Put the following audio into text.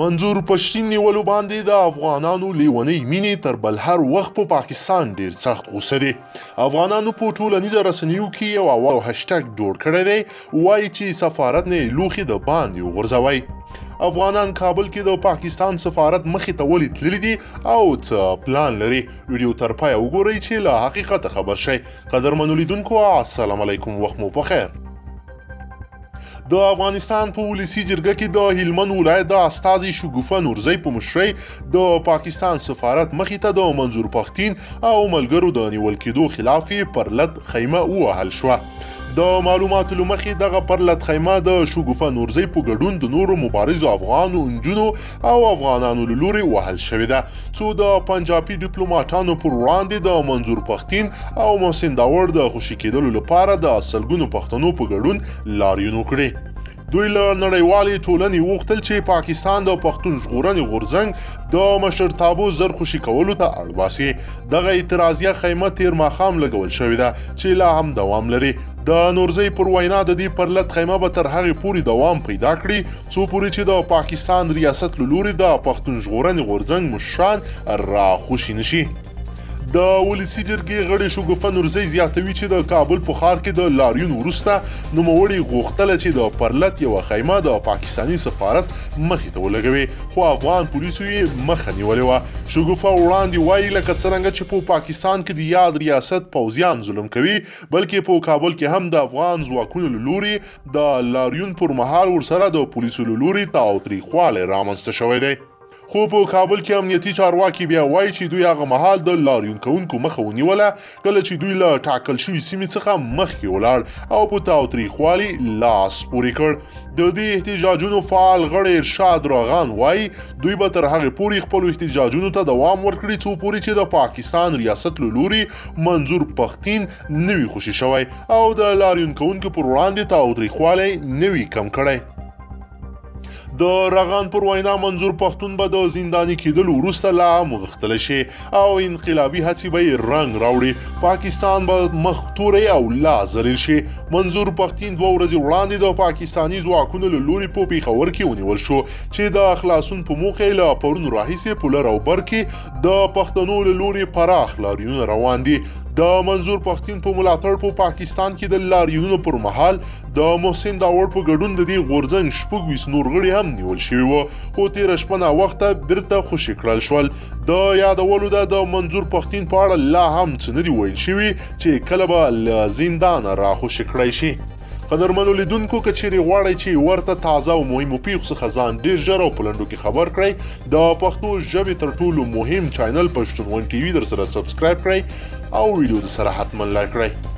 منظور پښتین نیولو باندې د افغانانو لیونۍ مینې تر بل هر وخت په پاکستان ډیر سخت غوسه دي. افغانانو په ټولنیزه رسنیو کې یو اواز او هشټګ جوړ کړی دی، وایي چې سفارت نه یې لوښي د باندې وغورځوئ. افغانان کابل کې د پاکستان سفارت مخې ته ولې تللي دي او څه پلان لري؟ ویډیو تر پایه وګورئ چې له حقیقته خبر شئ. قدرمنو لیدونکو، السلام علیکم، وخت مو په خیر. د افغانستان په ولسی جرګه کې د هلمند ولایت د استازي شګوفه نورزی په مشرۍ د پاکستان سفارت مخې ته د منظور پښتین او ملګرو د نیول کېدو خلاف یې پرلت خیمه ووهل شوه. د معلوماتو له مخې دغه پرلت خیمه د شګوفه نورزی په ګډون د نورو مبارزو افغانو نجونو او افغانانو له لوري وهل شوې ده، څو د پنجابي ډیپلوماټانو پر وړاندې د منظور پښتین او محسن داوړ د خوشي کېدلو لپاره د سلګونو پښتنو په ګډون لاریون وکړي. دوی له نړیوالې ټولنې وغوښتل چې پاکستان د پښتون ژغورنې غورځنګ د مشرتابو زر خوشي کولو ته اړ باسي. دغه اعتراضیه خیمه تیر ماښام لګول شوې ده چې لا هم دوام لري. د نورزۍ پر وینا د دې پرلت خیمه به تر هغې پورې دوام پیدا کړي څو پورې چې د پاکستان ریاست له لوري د پښتون ژغورنې غورځنګ مشران را خوشي نشي. د ولسی جرګې غړې شګوفه نورزۍ زیاتوي چې د کابل په ښار کې د لاریون وروسته نوموړي غوښتله چې د پرلت یوه خیمه د پاکستاني سفارت مخې ته ولګوي، خو افغان پولیسو یې مخه نیولې وه. شګوفه وړاندې وایي، لکه څرنګه چې په پاکستان کې د یاد ریاست پوځیان ظلم کوي، بلکې په کابل کې هم د افغان ځواکونو له لوري د لاریون پر مهال ورسره د پولیسو له لوري تاوتریخوالی رامنځته شوی دی. خو په کابل کې امنیتي چارواکي بیا وایي چې دوی هغه مهال د لاریون کوونکو مخه ونیوله کله چې دوی له ټاکل شوې سیمې څخه مخکې ولاړ او په تاوتریخوالي لاس پورې کړ. د دې احتجاجونو فعال غړی ارشاد راغان وایي، دوی به تر هغې پورې خپلو احتجاجونو ته دوام ورکړي څو پورې چې د پاکستان ریاست له لوري منظور پښتین نه وي خوشي شوی او د لاریون کوونکو پر وړاندې تاوتریخوالی نه وي کم کړی. د رغان پر وینا منظور پښتون به د زنداني کېدلو وروسته لا هم غښتلی شي او انقلابي هڅې به یې رنګ راوړي. پاکستان به مخ توری او لا ذلیل شي. منظور پښتین 2 ورځې وړاندې د پاکستاني ځواکونو له لوري په پېښور کې ونیول شو چې د خلاصون په موخه یې له پرون راهیسې په لر او بر کې د پښتنو له لوري پراخ لاریونونه روان دي. د منظور پښتین په ملاتړ په پاکستان کې د لاریونونو پر مهال د محسن داوړ په ګډون د دې غورځنګ 26 نور غړي هم نیول شوي وو، خو تېره شپه ناوخته بیرته خوشي کړل شول. د یادولو ده د منظور پښتین په اړه لا هم څه نه دي ویل شوي چې کله به له زندانه راخوشي کړی شي. قدرمنو لیدونکو، که چیرې غواړئ چې ورته تازه او مهمو پیښو څخه ځان ډیر ژر او په لنډو کې خبر کړئ، د پښتو ژبې تر ټولو مهم چینل پښتون ون ټي وي در سره subscribe کړئ او ویډیو در سره حتما like کړئ.